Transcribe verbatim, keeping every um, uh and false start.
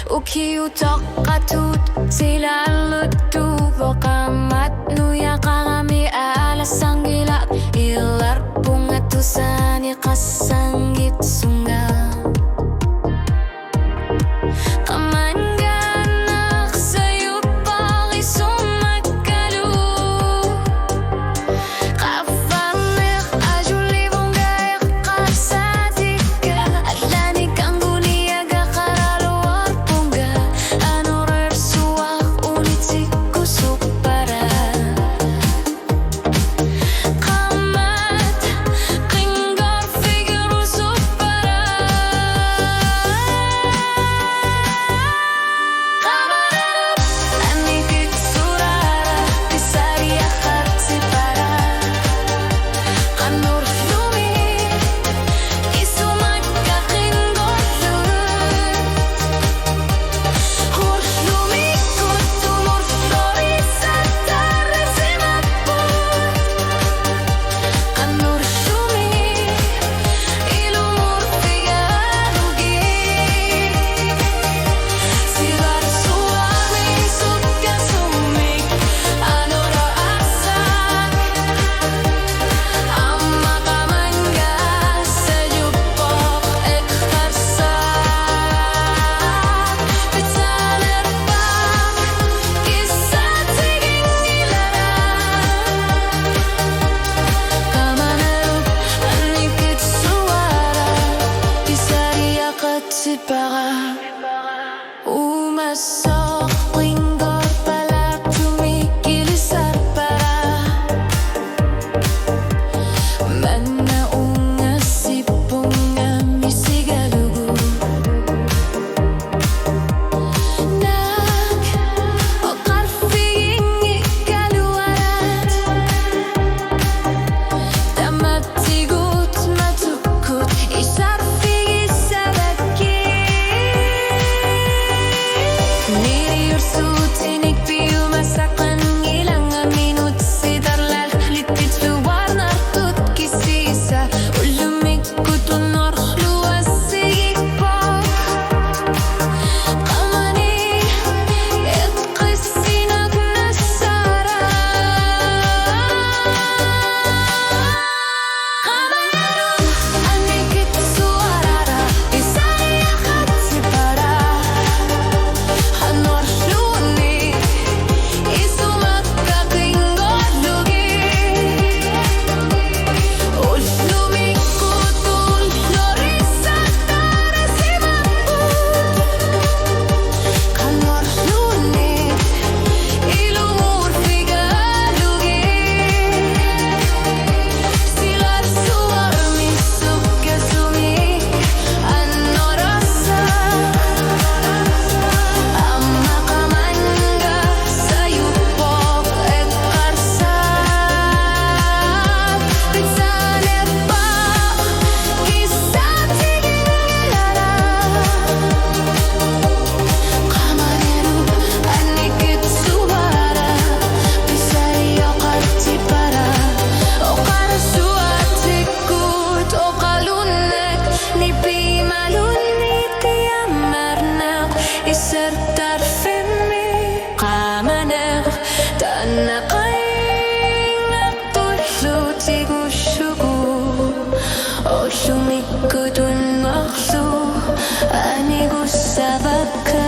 Ukiutoqqatut silaluttuuvoq qaammat nujaqarami aalassanngilaat, illarpunga tusaaneqassanngitsunga. Qamangaannaq sajuppoq isumakkalu. Qaffarneq ajullivunga eqqarsaatikka, allanik anguniagaq qaraluarpunga, anorersuaq unitikkusuppara. Qaammat qinngorfigerusuppara. Qaamanerup annikitsuarara pisariaqartippara. Qanorlumi isumakkaq qinngorlugit. Urlumikkut tumullurisartarisimapput. Qanorlumi ilumut pigalugit. Silarsuarmi sukkasuumik anora arsaq. Aamma qamangaasajuppoq eqqarsaq. Pitsaanerpaaq kissaatiginngilara. Qaamanerup annikitsuarara pisariaqartippara. Uumasoq qinngorpalaartumik ilisarpara. Manna ungasippunga misigalugu. Naak oqarfiginngikkaluaraat. Tamattigut matukkut isarfigissavakkit. Neriorsuutinik piumasaqanngilanga minutsit arlallit pilluarnartut kisiisa. Ullumikkut unnorluarsigippoq. Qamani eqqissinarnassara. Qaamanerup annikitsuarara pisariaqartippara. Qanorluunniit isumakkaq qinngorlugit. Ullumikkut tumullurisartarisimapput. Qanorluunniit ilumut pigalugit. Silarsuarmi sukkasuumik anora arsaq. Aamma qamangaasajuppoq eqqarsaq. Pitsaanerpaaq kissaatiginngilara. Qaamanerup annikitsuarara pisariaqartippara. Oqarsuatik kut oqalunneq nipimalunni tiamarneq isertarfimmi. Qaamaneq taanna qinngaq pullu tigullugu. Ullumikkut unnorlu anigussavakka.